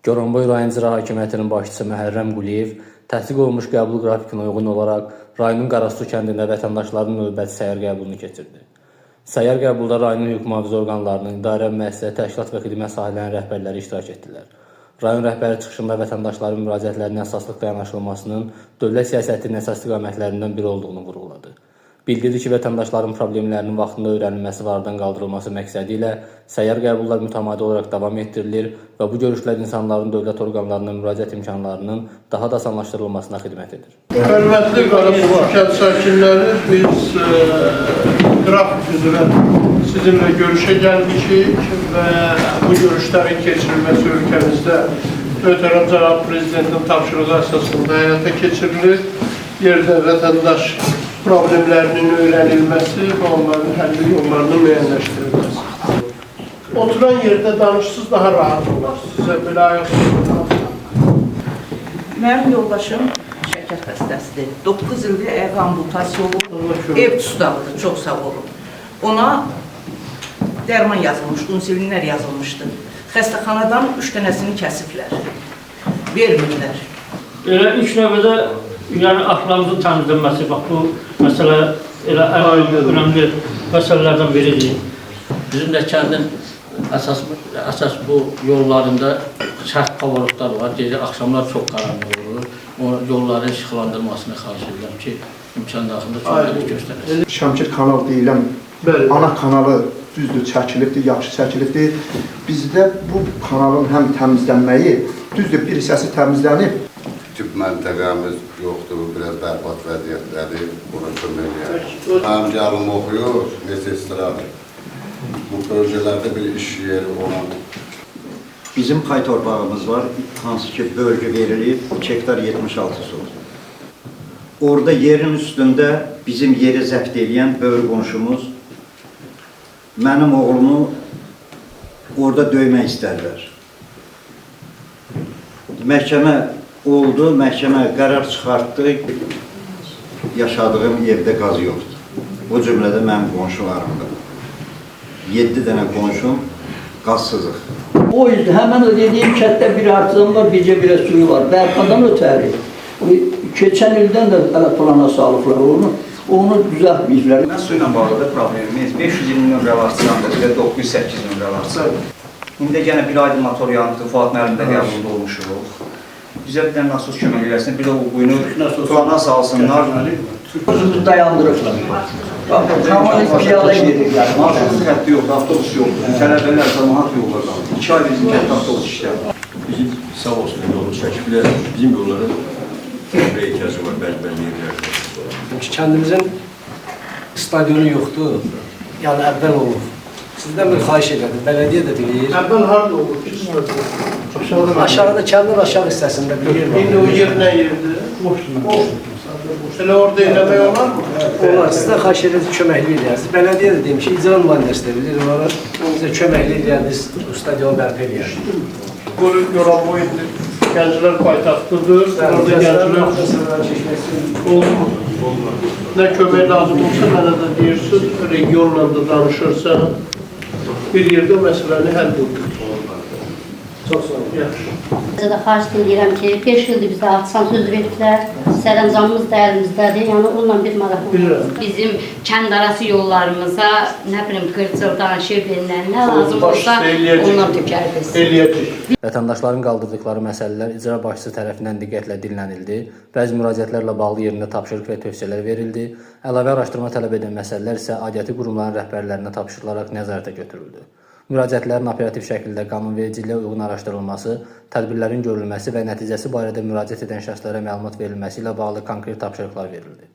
Goranboy rayon İcra Hakimiyyətinin başçısı Məhərrəm Quliyev təsdiq olunmuş qəbul qrafikinə uyğun olaraq rayonun Qarasu kəndində vətəndaşların növbəti səyyar qəbulunu keçirdi. Səyyar qəbulda rayonun hüquq mühafizə orqanlarının, idarə, müəssisə, təşkilat və xidmət sahələrinin rəhbərləri iştirak etdilər. Rayon rəhbəri çıxışında vətəndaşların müraciətlərinə əsaslıqla yanaşılmasının dövlət siyasətinin əsas istiqamətlərindən biri olduğunu vurğuladı. Bildirdi ki, vətəndaşların problemlərinin vaxtında öyrənilməsi və aradan qaldırılması məqsədi ilə səyyar qəbullar mütəmadi olaraq davam etdirilir və bu görüşlər insanların dövlət orqanlarına müraciət imkanlarının daha da asanlaşdırılmasına xidmət edir. Hörmətli Qarasu kənd sakinləri, biz qrafik üzrə sizinlə görüşə gəlmişik və bu görüşlərin keçirilməsi ölkəmizdə möhtərəm cənab Prezidentin tapşırığı əsasında həyata keçirilir. Yerdə vətəndaş problemlərinin öyrənilməsi və onların həlli yollarının müəyyənləşdirilməsi. Oturan yerdə danışsız daha rahat olar. Sizə belə ayaq üstə. Mənim yoldaşım şəkər xəstəsidir. 9 ildir ayağı amputasiya olub. Ev tustavıdır, çox sağ olun. Ona dərman yazılmışdı, insulinlər yazılmışdı. Xəstəxanadan 3 dənəsini kəsiblər. Vermirlər. Elə ilk növbədə yəni axlamızın təmizlənməsi, bax bu məsələ elə ən önəmli məsələlərdən biridir. Bizim də kəndin əsas bu yollarında sərt pavarotlar var. Gecə axşamlar çox qaranlıq olur. O yolların işıqlandırmasını xahiş edirəm ki, imkan daxilində çox qəyrət göstərəsən. Şəmkir kanal deyilən Bəli. ana kanalı düzdür çəkilibdir, yaxşı çəkilibdir. Bizdə bu kanalın həm təmizlənməyi, düzdür bir hissəsi təmizlənib, Tüp məntəqəmiz yoxdur, biraz bərbad vəziyyətdədir, buna kömək eləyər. Mənim gəlinim oxuyur, mesestradır. Bu bölgələrdə bir iş yeri olan Bizim pay torpağımız var, hansı ki bölgü verilib, 2 hektar 76 sot. Orada yerin üstündə bizim yeri zəbt eləyən böyük qonşumuz mənim oğlumu orada döymək istədilər. Məhkəmə oldu, məhkəmə qərar çıxartdı. Yaşadığım evdə qaz yoxdur. O cümlədə mənim qonşularım da. 7 dənə qonşum qazsızıq. O yüzden hemen o dediğim kətdə bir artizan var, bircə bir suyu var. Bərpadan ötəri. O, keçən ildən də hələ plana salıblar onu. Onu düzəltməyiblər. Mən su ilə bağlı da problemimiz 520 nömrəli artizandır, bir də 908 nömrəli artizan. İndi yenə bir aydır motor yanıbdır, Fuad müəllim də qəbulda olmuşuq. Bizə bir dənə nasos kömək eləsin, bir də o quyunu plana salsınlar. Özümüzü dayandırıblar. Bax, tamam piyada gedirlər. Marşrut xətti yoxdur, avtobus yoxdur. Tələbələr camaat yolda qalır. 2 ay bizim kənddə avtobus işləmir. Bizim sağ olsun yolu çəkiblər, bizim yolların təmirə ehtiyacı var bəzi-bəzi yerlərdə. Çünki kəndimizin stadionu yoxdur. Yəni əvvəl olub. Sizdən bir xahiş elədim. Bələdiyyə də bilir. Əvvəl harda olur? Stadion? Aşağıda kəndin aşağı hissəsində bir yer var. İndi o yer nə yerdir? Boşdur. Boş. Elə orada eləmək olarmı? Olar. Sizdən xahiş edirəm köməklik eləyərsiniz. Bələdiyyə də demiş, icra nümayəndəsi də bilir. Onlara bizə köməklik eləyərdiniz, o stadionu bərpa eləyərdiniz. Bu Goranboy indi Gənclər paytaxtıdır. Orada gənclər oldu mu? Nə kömək lazım olsa mənə də deyirsiniz, regionla da danışırsan, bir yerdə məsələni həll edir. Çox sağ olun. Yaxşı. Sizə də xahiş edirəm ki, 5 ildir bizə artsan söz veriblər, sərəncamımız da əlimizdədir, yəni onunla bir maraq Bilirəm. Bizim kənd arası yollarımıza, nə bilim, qırçıldan, şebendən nə lazım Baş olsa eləyəcək. ondan tökər biz. Eləyəcək. Vətəndaşların qaldırdıqları məsələlər icra başçısı tərəfindən diqqətlə dinlənildi. Bəzi müraciətlərlə bağlı yerində tapşırıq və tövsiyələr verildi. Əlavə araşdırma tələb edən məsələlər isə aidiyyəti qurumların rəhbərlərinə tapşırılaraq nəzarətə götürüldü. Müraciətlərin operativ şəkildə qanunvericiliyə uyğun araşdırılması, tədbirlərin görülməsi və nəticəsi barədə müraciət edən şəxslərə məlumat verilməsi ilə bağlı konkret tapşırıqlar verildi.